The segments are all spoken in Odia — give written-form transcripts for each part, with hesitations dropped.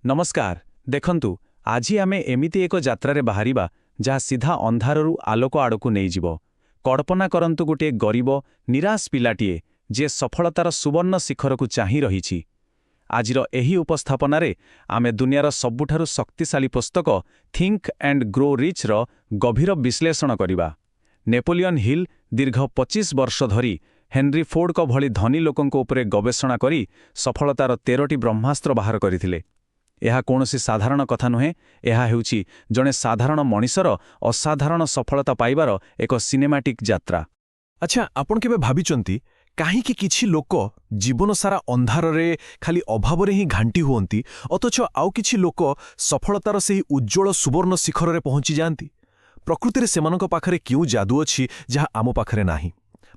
ନମସ୍କାର। ଦେଖନ୍ତୁ, ଆଜି ଆମେ ଏମିତି ଏକ ଯାତ୍ରାରେ ବାହାରିବା ଯାହା ସିଧା ଅନ୍ଧାରରୁ ଆଲୋକ ଆଡ଼କୁ ନେଇଯିବ। କଳ୍ପନା କରନ୍ତୁ, ଗୋଟିଏ ଗରିବ, ନିରାଶ ପିଲାଟିଏ, ଯିଏ ସଫଳତାର ସୁବର୍ଣ୍ଣ ଶିଖରକୁ ଚାହିଁ ରହିଛି। ଆଜିର ଏହି ଉପସ୍ଥାପନାରେ ଆମେ ଦୁନିଆର ସବୁଠାରୁ ଶକ୍ତିଶାଳୀ ପୁସ୍ତକ ଥିଙ୍କ ଆଣ୍ଡ ଗ୍ରୋ ରିଚ୍ର ଗଭୀର ବିଶ୍ଳେଷଣ କରିବା। ନେପୋଲିୟନ୍ ହିଲ୍ ଦୀର୍ଘ 25 ବର୍ଷ ଧରି ହେନରୀ ଫୋର୍ଡଙ୍କ ଭଳି ଧନୀ ଲୋକଙ୍କ ଉପରେ ଗବେଷଣା କରି ସଫଳତାର 13ଟି ବ୍ରହ୍ମାସ୍ତ୍ର ବାହାର କରିଥିଲେ। ଏହା କୌଣସି ସାଧାରଣ କଥା ନୁହେଁ। ଏହା ହେଉଛି ଜଣେ ସାଧାରଣ ମଣିଷର ଅସାଧାରଣ ସଫଳତା ପାଇବାର ଏକ ସିନେମାଟିକ୍ ଯାତ୍ରା। ଆଚ୍ଛା, ଆପଣ କେବେ ଭାବିଛନ୍ତି, କାହିଁକି କିଛି ଲୋକ ଜୀବନସାରା ଅନ୍ଧାରରେ, ଖାଲି ଅଭାବରେ ହିଁ ଘାଣ୍ଟି ହୁଅନ୍ତି, ଅଥଚ ଆଉ କିଛି ଲୋକ ସଫଳତାର ସେହି ଉଜ୍ଜ୍ୱଳ ସୁବର୍ଣ୍ଣ ଶିଖରରେ ପହଞ୍ଚିଯାଆନ୍ତି? ପ୍ରକୃତିରେ ସେମାନଙ୍କ ପାଖରେ କେଉଁ ଯାଦୁ ଅଛି ଯାହା ଆମ ପାଖରେ ନାହିଁ?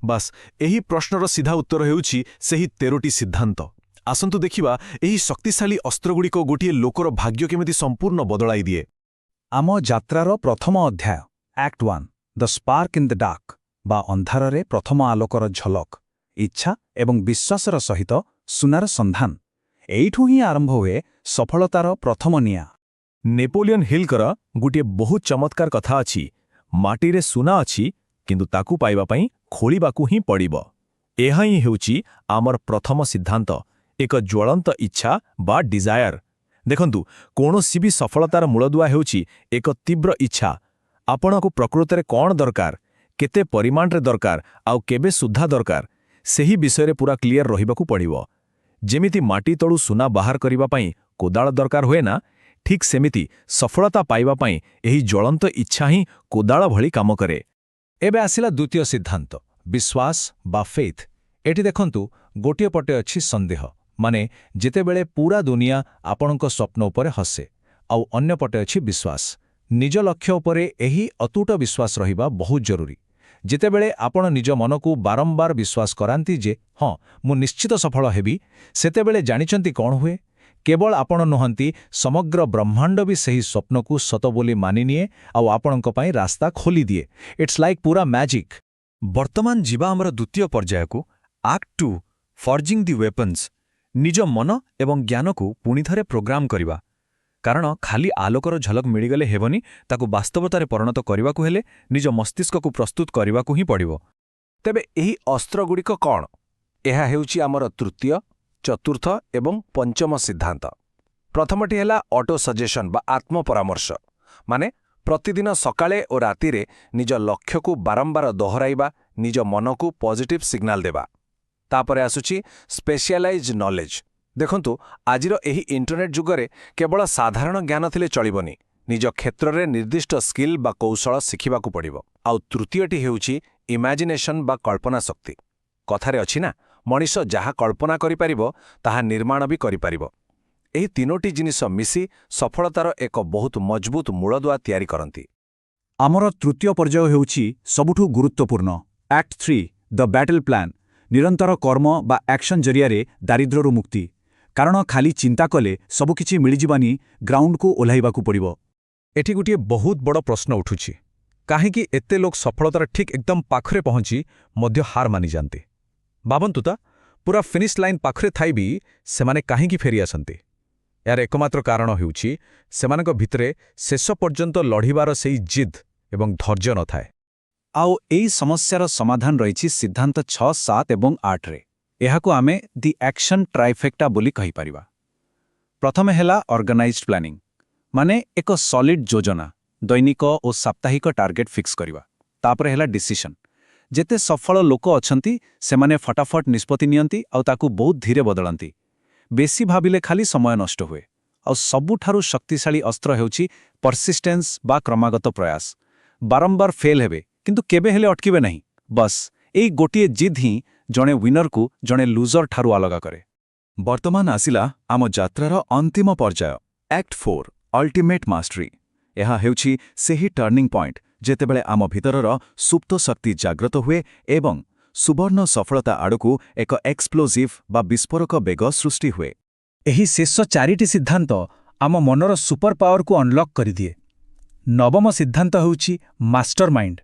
ବାସ୍, ଏହି ପ୍ରଶ୍ନର ସିଧା ଉତ୍ତର ହେଉଛି ସେହି 13ଟି ସିଦ୍ଧାନ୍ତ। ଆସନ୍ତୁ ଦେଖିବା, ଏହି ଶକ୍ତିଶାଳୀ ଅସ୍ତ୍ରଗୁଡ଼ିକ ଗୋଟିଏ ଲୋକର ଭାଗ୍ୟ କେମିତି ସମ୍ପୂର୍ଣ୍ଣ ବଦଳାଇ ଦିଏ। ଆମ ଯାତ୍ରାର ପ୍ରଥମ ଅଧ୍ୟାୟ, Act 1, The Spark in the Dark ବା ଅନ୍ଧାରରେ ପ୍ରଥମ ଆଲୋକର ଝଲକ, ଇଚ୍ଛା ଏବଂ ବିଶ୍ୱାସର ସହିତ ସୁନାର ସନ୍ଧାନ। ଏଇଠୁ ହିଁ ଆରମ୍ଭ ହୁଏ ସଫଳତାର ପ୍ରଥମ ନିଆଁ। ନେପୋଲିୟନ ହିଲ୍ଙ୍କର ଗୋଟିଏ ବହୁତ ଚମତ୍କାର କଥା ଅଛି, "ମାଟିରେ ସୁନା ଅଛି, କିନ୍ତୁ ତାକୁ ପାଇବା ପାଇଁ ଖୋଳିବାକୁ ହିଁ ପଡ଼ିବ।" ଏହା ହିଁ ହେଉଛି ଆମର ପ୍ରଥମ ସିଦ୍ଧାନ୍ତ, ଏକ ଜ୍ୱଳନ୍ତ ଇଚ୍ଛା ବା ଡିଜାୟାର। ଦେଖନ୍ତୁ, କୌଣସି ବି ସଫଳତାର ମୂଳଦୁଆ ହେଉଛି ଏକ ତୀବ୍ର ଇଚ୍ଛା। ଆପଣଙ୍କୁ ପ୍ରକୃତରେ କ'ଣ ଦରକାର, କେତେ ପରିମାଣରେ ଦରକାର ଆଉ କେବେ ସୁଦ୍ଧା ଦରକାର, ସେହି ବିଷୟରେ ପୁରା କ୍ଲିୟର ରହିବାକୁ ପଡ଼ିବ। ଯେମିତି ମାଟି ତଳୁ ସୁନା ବାହାର କରିବା ପାଇଁ କୋଦାଳ ଦରକାର ହୁଏ ନା, ଠିକ୍ ସେମିତି ସଫଳତା ପାଇବା ପାଇଁ ଏହି ଜ୍ୱଳନ୍ତ ଇଚ୍ଛା ହିଁ କୋଦାଳ ଭଳି କାମ କରେ। ଏବେ ଆସିଲା ଦ୍ୱିତୀୟ ସିଦ୍ଧାନ୍ତ, ବିଶ୍ୱାସ ବା ଫେଥ୍। ଏଠି ଦେଖନ୍ତୁ, ଗୋଟିଏ ପଟେ ଅଛି ସନ୍ଦେହ, ମାନେ ଯେତେବେଳେ ପୁରା ଦୁନିଆ ଆପଣଙ୍କ ସ୍ୱପ୍ନ ଉପରେ ହସେ, ଆଉ ଅନ୍ୟ ପଟେ ଅଛି ବିଶ୍ୱାସ। ନିଜ ଲକ୍ଷ୍ୟ ଉପରେ ଏହି ଅତୁଟ ବିଶ୍ୱାସ ରହିବା ବହୁତ ଜରୁରୀ। ଯେତେବେଳେ ଆପଣ ନିଜ ମନକୁ ବାରମ୍ବାର ବିଶ୍ୱାସ କରାନ୍ତି ଯେ ହଁ, ମୁଁ ନିଶ୍ଚିତ ସଫଳ ହେବି, ସେତେବେଳେ ଜାଣିଛନ୍ତି କ'ଣ ହୁଏ? କେବଳ ଆପଣ ନୁହନ୍ତି, ସମଗ୍ର ବ୍ରହ୍ମାଣ୍ଡ ବି ସେହି ସ୍ୱପ୍ନକୁ ସତ ବୋଲି ମାନିନିଏ ଆଉ ଆପଣଙ୍କ ପାଇଁ ରାସ୍ତା ଖୋଲିଦିଏ। It's like ପୁରା ମ୍ୟାଜିକ୍। ବର୍ତ୍ତମାନ ଯିବା ଆମର ଦ୍ୱିତୀୟ ପର୍ଯ୍ୟାୟକୁ, Act 2, Forging the Weapons। ନିଜ ମନ ଏବଂ ଜ୍ଞାନକୁ ପୁଣିଥରେ ପ୍ରୋଗ୍ରାମ କରିବା। କାରଣ ଖାଲି ଆଲୋକର ଝଲକ ମିଳିଗଲେ ହେବନି, ତାକୁ ବାସ୍ତବତାରେ ପରିଣତ କରିବାକୁ ହେଲେ ନିଜ ମସ୍ତିଷ୍କକୁ ପ୍ରସ୍ତୁତ କରିବାକୁ ହିଁ ପଡ଼ିବ। ତେବେ ଏହି ଅସ୍ତ୍ରଗୁଡ଼ିକ କ'ଣ? ଏହା ହେଉଛି ଆମର ତୃତୀୟ, ଚତୁର୍ଥ ଏବଂ ପଞ୍ଚମ ସିଦ୍ଧାନ୍ତ। ପ୍ରଥମଟି ହେଲା ଅଟୋ ସଜେସନ୍ ବା ଆତ୍ମପରାମର୍ଶ, ମାନେ ପ୍ରତିଦିନ ସକାଳେ ଓ ରାତିରେ ନିଜ ଲକ୍ଷ୍ୟକୁ ବାରମ୍ବାର ଦୋହରାଇବା, ନିଜ ମନକୁ ପଜିଟିଭ୍ ସିଗ୍ନାଲ ଦେବା। ତାପରେ ଆସୁଛି ସ୍ପେଶିଆଲାଇଜ୍ ନଲେଜ। ଦେଖନ୍ତୁ, ଆଜିର ଏହି ଇଣ୍ଟରନେଟ୍ ଯୁଗରେ କେବଳ ସାଧାରଣ ଜ୍ଞାନ ଥିଲେ ଚଳିବନି, ନିଜ କ୍ଷେତ୍ରରେ ନିର୍ଦ୍ଦିଷ୍ଟ ସ୍କିଲ୍ ବା କୌଶଳ ଶିଖିବାକୁ ପଡ଼ିବ। ଆଉ ତୃତୀୟଟି ହେଉଛି ଇମାଜିନେସନ୍ ବା କଳ୍ପନା ଶକ୍ତି। କଥାରେ ଅଛି ନା, ମଣିଷ ଯାହା କଳ୍ପନା କରିପାରିବ, ତାହା ନିର୍ମାଣ ବି କରିପାରିବ। ଏହି ତିନୋଟି ଜିନିଷ ମିଶି ସଫଳତାର ଏକ ବହୁତ ମଜବୁତ ମୂଳଦୁଆ ତିଆରି କରନ୍ତି। ଆମର ତୃତୀୟ ପର୍ଯ୍ୟାୟ ହେଉଛି ସବୁଠୁ ଗୁରୁତ୍ୱପୂର୍ଣ୍ଣ, Act 3, The Battle Plan, ନିରନ୍ତର କର୍ମ ବା ଆକ୍ସନ୍ ଜରିଆରେ ଦାରିଦ୍ର୍ୟରୁ ମୁକ୍ତି। କାରଣ ଖାଲି ଚିନ୍ତା କଲେ ସବୁକିଛି ମିଳିଯିବନି, ଗ୍ରାଉଣ୍ଡକୁ ଓହ୍ଲାଇବାକୁ ପଡ଼ିବ। ଏଠି ଗୋଟିଏ ବହୁତ ବଡ଼ ପ୍ରଶ୍ନ ଉଠୁଛି, କାହିଁକି ଏତେ ଲୋକ ସଫଳତାର ଠିକ୍ ଏକଦମ ପାଖରେ ପହଞ୍ଚି ମଧ୍ୟ ହାର ମାନିଯାନ୍ତି? ଭାବନ୍ତୁ ତ, ପୁରା ଫିନିଶ୍ ଲାଇନ୍ ପାଖରେ ଥାଇ ବି ସେମାନେ କାହିଁକି ଫେରିଆସନ୍ତି? ଏହାର ଏକମାତ୍ର କାରଣ ହେଉଛି, ସେମାନଙ୍କ ଭିତରେ ଶେଷ ପର୍ଯ୍ୟନ୍ତ ଲଢ଼ିବାର ସେଇ ଜିଦ୍ ଏବଂ ଧୈର୍ଯ୍ୟ ନଥାଏ। ଆଉ ଏଇ ସମସ୍ୟାର ସମାଧାନ ରହିଛି ସିଦ୍ଧାନ୍ତ 6, 7 ଏବଂ 8ରେ। ଏହାକୁ ଆମେ ଦି ଆକ୍ସନ୍ ଟ୍ରାଇଫେକ୍ଟା ବୋଲି କହିପାରିବା। ପ୍ରଥମେ ହେଲା ଅର୍ଗାନାଇଜ୍ଡ ପ୍ଲାନିଂ, ମାନେ ଏକ ସଲିଡ୍ ଯୋଜନା, ଦୈନିକ ଓ ସାପ୍ତାହିକ ଟାର୍ଗେଟ୍ ଫିକ୍ସ କରିବା। ତାପରେ ହେଲା ଡିସିସନ୍। ଯେତେ ସଫଳ ଲୋକ ଅଛନ୍ତି, ସେମାନେ ଫଟାଫଟ ନିଷ୍ପତ୍ତି ନିଅନ୍ତି ଆଉ ତାକୁ ବହୁତ ଧୀରେ ବଦଳାନ୍ତି। ବେଶୀ ଭାବିଲେ ଖାଲି ସମୟ ନଷ୍ଟ ହୁଏ। ଆଉ ସବୁଠାରୁ ଶକ୍ତିଶାଳୀ ଅସ୍ତ୍ର ହେଉଛି ପରସିଷ୍ଟେନ୍ସ ବା କ୍ରମାଗତ ପ୍ରୟାସ। ବାରମ୍ବାର ଫେଲ୍ ହେବେ, କିନ୍ତୁ କେବେ ହେଲେ ଅଟକିବେ ନାହିଁ। ବସ୍, ଏଇ ଗୋଟିଏ ଜିଦ୍ ହିଁ ଜଣେ ୱିନରକୁ ଜଣେ ଲୁଜର ଠାରୁ ଅଲଗା କରେ। ବର୍ତ୍ତମାନ ଆସିଲା ଆମ ଯାତ୍ରାର ଅନ୍ତିମ ପର୍ଯ୍ୟାୟ, ଆକ୍ଟ 4, ଅଲ୍ଟିମେଟ୍ ମାଷ୍ଟରୀ। ଏହା ହେଉଛି ସେହି ଟର୍ଣ୍ଣିଂ ପଏଣ୍ଟ, ଯେତେବେଳେ ଆମ ଭିତରର ସୁପ୍ତ ଶକ୍ତି ଜାଗ୍ରତ ହୁଏ ଏବଂ ସୁବର୍ଣ୍ଣ ସଫଳତା ଆଡ଼କୁ ଏକ ଏକ୍ସପ୍ଲୋଜିଭ୍ ବା ବିସ୍ଫୋରକ ବେଗ ସୃଷ୍ଟି ହୁଏ। ଏହି ଶେଷ ଚାରିଟି ସିଦ୍ଧାନ୍ତ ଆମ ମନର ସୁପର ପାୱାରକୁ ଅନଲକ୍ କରିଦିଏ। ନବମ ସିଦ୍ଧାନ୍ତ ହେଉଛି ମାଷ୍ଟର ମାଇଣ୍ଡ।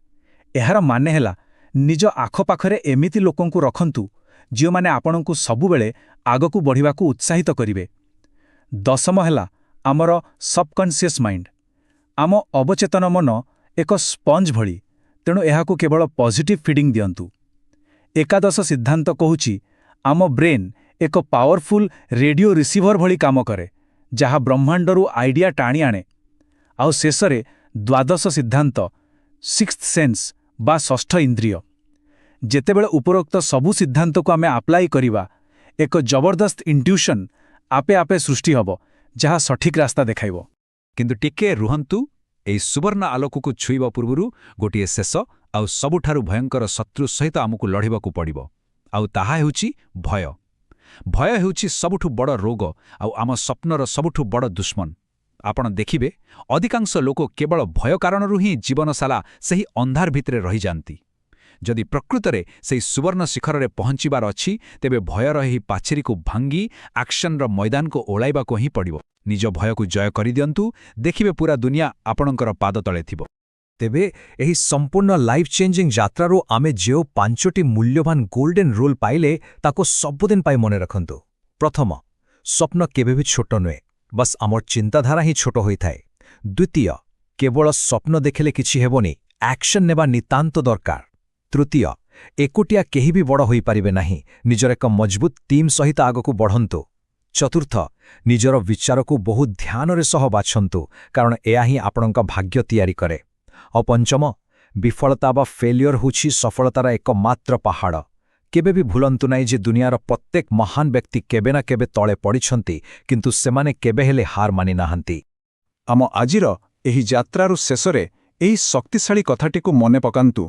ଏହାର ମାନେ ହେଲା, ନିଜ ଆଖପାଖରେ ଏମିତି ଲୋକଙ୍କୁ ରଖନ୍ତୁ ଯେଉଁମାନେ ଆପଣଙ୍କୁ ସବୁବେଳେ ଆଗକୁ ବଢ଼ିବାକୁ ଉତ୍ସାହିତ କରିବେ। ଦଶମ ହେଲା ଆମର ସବକନସିୟସ୍ ମାଇଣ୍ଡ। ଆମ ଅବଚେତନ ମନ ଏକ ସ୍ପଞ୍ଜ ଭଳି, ତେଣୁ ଏହାକୁ କେବଳ ପଜିଟିଭ୍ ଫିଡିଂ ଦିଅନ୍ତୁ। ଏକାଦଶ ସିଦ୍ଧାନ୍ତ କହୁଛି, ଆମ ବ୍ରେନ୍ ଏକ ପାୱାରଫୁଲ୍ ରେଡିଓ ରିସିଭର ଭଳି କାମ କରେ, ଯାହା ବ୍ରହ୍ମାଣ୍ଡରୁ ଆଇଡିଆ ଟାଣି ଆଣେ। ଆଉ ଶେଷରେ ଦ୍ୱାଦଶ ସିଦ୍ଧାନ୍ତ, ସିକ୍ସଥ ସେନ୍ସ ବା ଷଷ୍ଠ ଇନ୍ଦ୍ରିୟ। ଯେତେବେଳେ ଉପରୋକ୍ତ ସବୁ ସିଦ୍ଧାନ୍ତକୁ ଆମେ ଆପ୍ଲାଇ କରିବା, ଏକ ଜବରଦସ୍ତ ଇଣ୍ଟ୍ୟୁସନ୍ ଆପେ ଆପେ ସୃଷ୍ଟି ହେବ, ଯାହା ସଠିକ୍ ରାସ୍ତା ଦେଖାଇବ। କିନ୍ତୁ ଟିକେ ରୁହନ୍ତୁ। ଏହି ସୁବର୍ଣ୍ଣ ଆଲୋକକୁ ଛୁଇଁବା ପୂର୍ବରୁ ଗୋଟିଏ ଶେଷ ଆଉ ସବୁଠାରୁ ଭୟଙ୍କର ଶତ୍ରୁ ସହିତ ଆମକୁ ଲଢ଼ିବାକୁ ପଡ଼ିବ, ଆଉ ତାହା ହେଉଛି ଭୟ। ଭୟ ହେଉଛି ସବୁଠୁ ବଡ଼ ରୋଗ ଆଉ ଆମ ସ୍ୱପ୍ନର ସବୁଠୁ ବଡ଼ ଦୁଶ୍ମନ। ଆପଣ ଦେଖିବେ, ଅଧିକାଂଶ ଲୋକ କେବଳ ଭୟ କାରଣରୁ ହିଁ ଜୀବନସାରା ସେହି ଅନ୍ଧାର ଭିତରେ ରହିଯାଆନ୍ତି। ଯଦି ପ୍ରକୃତରେ ସେହି ସୁବର୍ଣ୍ଣ ଶିଖରରେ ପହଞ୍ଚିବାର ଅଛି, ତେବେ ଭୟର ଏହି ପାଚେରୀକୁ ଭାଙ୍ଗି ଆକ୍ସନର ମଇଦାନକୁ ଓହ୍ଲାଇବାକୁ ହିଁ ପଡ଼ିବ। ନିଜ ଭୟକୁ ଜୟ କରିଦିଅନ୍ତୁ, ଦେଖିବେ ପୁରା ଦୁନିଆ ଆପଣଙ୍କର ପାଦ ତଳେ ଥିବ। ତେବେ ଏହି ସମ୍ପୂର୍ଣ୍ଣ ଲାଇଫ୍ ଚେଞ୍ଜିଂ ଯାତ୍ରାରୁ ଆମେ ଯେଉଁ ପାଞ୍ଚଟି ମୂଲ୍ୟବାନ ଗୋଲ୍ଡେନ୍ ରୁଲ୍ ପାଇଲେ, ତାକୁ ସବୁଦିନ ପାଇଁ ମନେ ରଖନ୍ତୁ। ପ୍ରଥମ, ସ୍ୱପ୍ନ କେବେ ବି ଛୋଟ ନୁହେଁ, ବସ୍ ଆମର ଚିନ୍ତାଧାରା ହିଁ ଛୋଟ ହୋଇଥାଏ। ଦ୍ୱିତୀୟ, କେବଳ ସ୍ୱପ୍ନ ଦେଖିଲେ କିଛି ହେବନି, ଆକ୍ସନ୍ ନେବା ନିତାନ୍ତ ଦରକାର। ତୃତୀୟ, ଏକୁଟିଆ କେହି ବି ବଡ଼ ହୋଇପାରିବେ ନାହିଁ, ନିଜର ଏକ ମଜବୁତ ଟିମ୍ ସହିତ ଆଗକୁ ବଢ଼ନ୍ତୁ। ଚତୁର୍ଥ, ନିଜର ବିଚାରକୁ ବହୁତ ଧ୍ୟାନରେ ସହ ବାଛନ୍ତୁ, କାରଣ ଏହା ହିଁ ଆପଣଙ୍କ ଭାଗ୍ୟ ତିଆରି କରେ। ଆଉ ପଞ୍ଚମ, ବିଫଳତା ବା ଫେଲିୟର ହେଉଛି ସଫଳତାର ଏକମାତ୍ର ପାହାଡ଼। କେବେ ବି ଭୁଲନ୍ତୁ ନାହିଁ ଯେ ଦୁନିଆର ପ୍ରତ୍ୟେକ ମହାନ ବ୍ୟକ୍ତି କେବେ ନା କେବେ ତଳେ ପଡ଼ିଛନ୍ତି, କିନ୍ତୁ ସେମାନେ କେବେ ହେଲେ ହାର ମାନିନାହାନ୍ତି। ଆମ ଆଜିର ଏହି ଯାତ୍ରାରୁ ଶେଷରେ ଏହି ଶକ୍ତିଶାଳୀ କଥାଟିକୁ ମନେ ପକାନ୍ତୁ: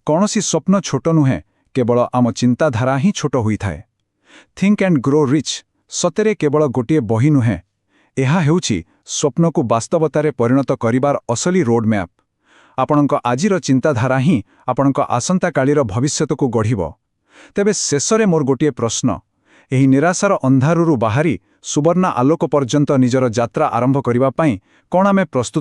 କୌଣସି ସ୍ୱପ୍ନ ଛୋଟ ନୁହେଁ, କେବଳ ଆମ ଚିନ୍ତାଧାରା ହିଁ ଛୋଟ ହୋଇଥାଏ। ଥିଙ୍କ ଆଣ୍ଡ ଗ୍ରୋ ରିଚ୍ ସତରେ କେବଳ ଗୋଟିଏ ବହି ନୁହେଁ, ଏହା ହେଉଛି ସ୍ୱପ୍ନକୁ ବାସ୍ତବତାରେ ପରିଣତ କରିବାର ଅସଲି ରୋଡ୍ମ୍ୟାପ୍। ଆପଣଙ୍କ ଆଜିର ଚିନ୍ତାଧାରା ହିଁ ଆପଣଙ୍କ ଆସନ୍ତାକାଲିର ଭବିଷ୍ୟତକୁ ଗଢ଼ିବ। ତେବେ ଶେଷରେ ମୋର ଗୋଟିଏ ପ୍ରଶ୍ନ: ଏହି ନିରାଶାର ଅନ୍ଧାରରୁ ବାହାରି ସୁବର୍ଣ୍ଣ ଆଲୋକ ପର୍ଯ୍ୟନ୍ତ ନିଜର ଯାତ୍ରା ଆରମ୍ଭ କରିବା ପାଇଁ କ'ଣ ଆମେ ପ୍ରସ୍ତୁତ?